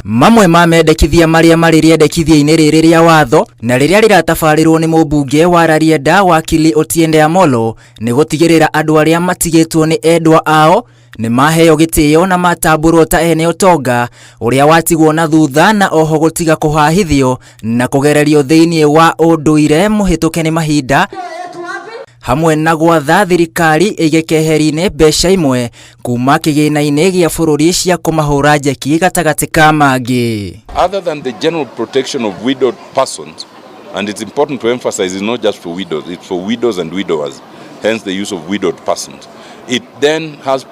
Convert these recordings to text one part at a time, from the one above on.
Mamwe ma mendekithia marĩa marĩ rĩendekithia-inĩ rĩrĩ rĩa watho na rĩrĩa rĩratabarĩrwo nĩ mũmbunge wa Rarieda Wakili Otiende Amollo nĩ gũtigĩrĩra andũ arĩa matigĩtwo nĩ endwa ao nĩ maheo gĩtĩo na matambũrwo ta ene ũtonga ũrĩa watigwo na thutha, na oho gũtiga kũhahithio na kũgererio thĩinĩ wa ũndũire mũhĩtũke nĩ mahinda, hamwe na gwatha thirikari ĩige keheri-inĩ mbeca imwe kuma kĩgĩna-inĩ gĩa bũrũri cia kũmahũra njeki gatagatĩ ka mangĩ. Other than the general protection of widowed persons, and it's important to emphasize it's not just for widows, it's for widows and widowers, hence the use of widowed persons. It then has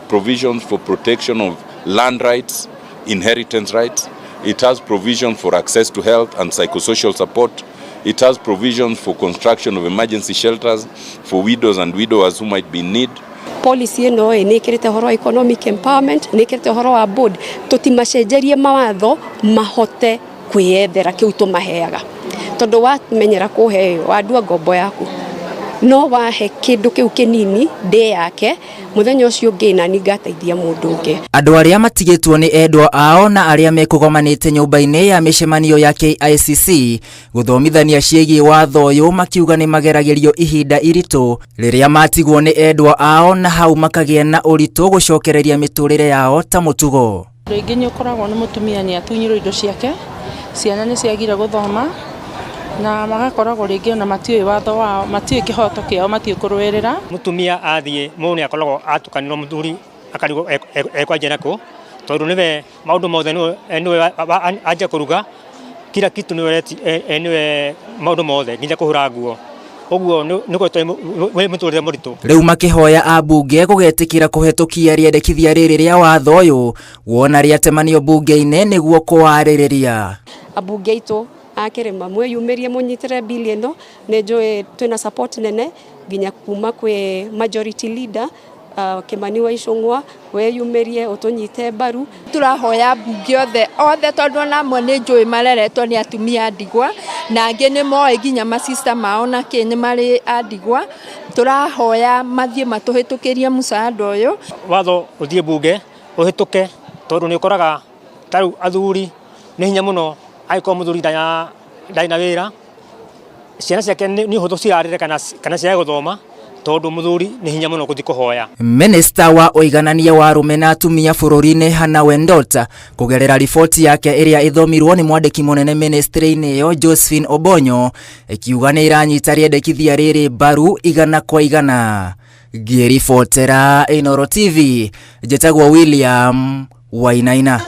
provisions for protection of land rights, inheritance rights. It has provision for access to health and psychosocial support. It has provisions for construction of emergency shelters for widows and widowers who might be in need. Policy ĩno ĩ nĩ ĩkĩrĩte ũhoro wa economic empowerment, nĩ ĩkĩrĩte ũhoro wa board, tũtimacenjerie mawatho mahote kwĩyethera kĩu tũmaheaga, tondũ wamenyera kũhe wandua ngombo yaku, no wahe kĩndũ kĩu kĩnini ndĩ yake mũthenya ũcio ũngĩ nani ngateithia mũndũ ũngĩ. Andũ arĩa matigĩtwo nĩ endwa ao na arĩa mekũgomanĩte nyũmba-inĩ ya mĩcemanio ya KICC gũthomithania ciĩgiĩ watho ũyũ makiuga nĩ mageragĩrio ihinda iritũ rĩrĩa matigwo nĩ endwa ao, na hau makagĩa na ũritũ gũcokereria mĩtũrĩre yao ta mũtugo. Rĩngĩ nĩ ũkoragwo nĩ mũtumia nĩ atunyirwo indo ciake, ciana nĩ ciagire gũthoma, na magakoragwo rĩngĩ ona matiũĩ watho wao, matiũĩ kĩhoto kĩao, matiũĩ kũrũĩrĩra. Mũtumia athiĩ mũndũ nĩ akoragwo atukanĩrwo, mũthuri akarigwo ekwanjia nakũ, tondũ nĩwe maũndũ mothe, nĩwe anjia kũruga kila kitu, nĩwe nĩwe maũndũ mothe nginya kũhũra nguo, ũguo nĩ wĩ mũtũrĩre mũritũ. Rĩu makĩhoya ambunge gũgetĩkĩra kũhetũkia rĩendekithia rĩrĩ rĩa watho ũyũ wona rĩatemanio mbunge-inĩ nĩguo kũwarĩrĩria. Ambunge aitũ a kĩrĩma, mwĩyumĩrie mũnyitĩre bill ĩno. Nĩ njũĩ twĩna support nene nginya kuma kwĩ majority leader Kimani wa Ichung'wa. Weyumĩrie ũtũnyite mbaru. Tũrahoya mbunge othe othe, tondũ ona amwe nĩ njũĩ mareretwo nĩ atumia a ndigwa, na angĩ nĩ moĩ nginya masista mao na kĩ nĩ marĩ a ndigwa. Tũrahoya mathiĩ matũhĩtũkĩrie mũsaada ũyũ. Watho ũthiĩ mbunge ũhĩtũke, tondũ nĩ ũkoraga ta rĩu athuri nĩ hinya mũno, angĩkorwo mũthuri ndarĩ na wĩra, ciana ciake nĩ ũhũthũ cirarĩre kana ciage gũthoma, tondũ mũthuri nĩ hinya mũno gũthiĩ kũhoya. Minista wa ũiganania wa arũme na atumia bũrũri-inĩ Hannah Wendot, kũgerera riboti yake ĩrĩa ĩthomirwo nĩ mwandĩki mũnene ministry-inĩ ĩyo Josephine Obonyo, ĩkiuga nĩ ĩranyita rĩendekithia rĩrĩ mbaru 100%. Ngĩribotera Inooro TV, njĩtagwo William Wainaina.